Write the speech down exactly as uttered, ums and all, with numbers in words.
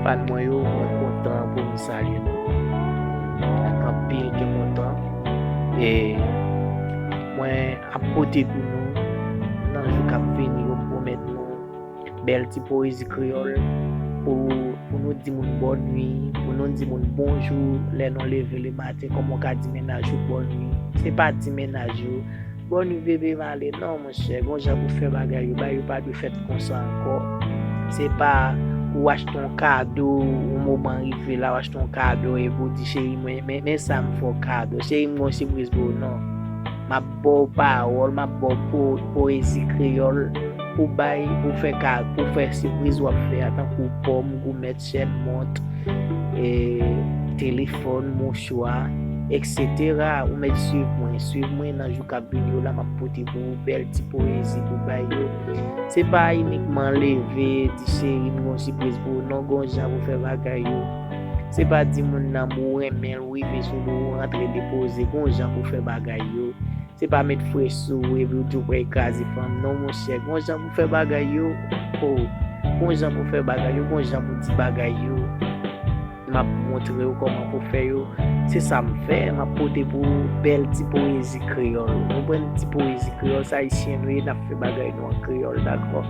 Fan mwen yo, mwen kontan pou m salye nou. Ak anpil ke kontan. E mwen ap pote pou nou nan jou k ap vini yo, m pwomèt nou bèl ti powezi kreyòl pou, pou nou di moun bòn nwi, pou nou di moun bonjou lè nou leve le maten, kòman w ka di mennaj ou bòn nwi. Se pa di mennaj ou bòn nwi bebe m ale, non, monchè, gon jan pou fè bagay yo, bagay yo pa dwe fèt konsa ankò. Se pa ou achte yon kado, yon moman rive la, ou achte yon kado epi ou di, cheri mwen, men, men sa m fè w kado, cheri m gon sipriz pou ou, non. M ap ba w pawòl, m ap ba w po-, powezi kreyòl pou bay, pou fè ka, pou fè sipriz w ap fè a, tankou pòm, goumèt, chèn, mont, e, telefòn, mouchwa, etsetera. Ou mèt swiv mwen, swiv mwen nan jou k ap vini yo la, m ap pote pou ou bèl ti powezi pou bay yo. Se pa inikman leve, di cheri m gon sipriz pou ou, non, gon jan pou fè bagay yo. Se pa di moun nan ou renmen l, ou rive sou li, ou rantre depoze, gon jan pou fè bagay yo. Se pa met fre sou ou epi ou di ou pral kraze fanm, non, monchè, gon jan pou fè bagay yo. O, gon jan pou fè bagay yo, gon jan pou di bagay yo. M ap montre w kòman pou fè yo. Se sa m fè, m ap pote pou ou bèl ti powezi kreyòl. Ou konprann, ti powezi kreyòl, se ayisyen nou ye, n ap fè bagay nou an kreyòl, dakò?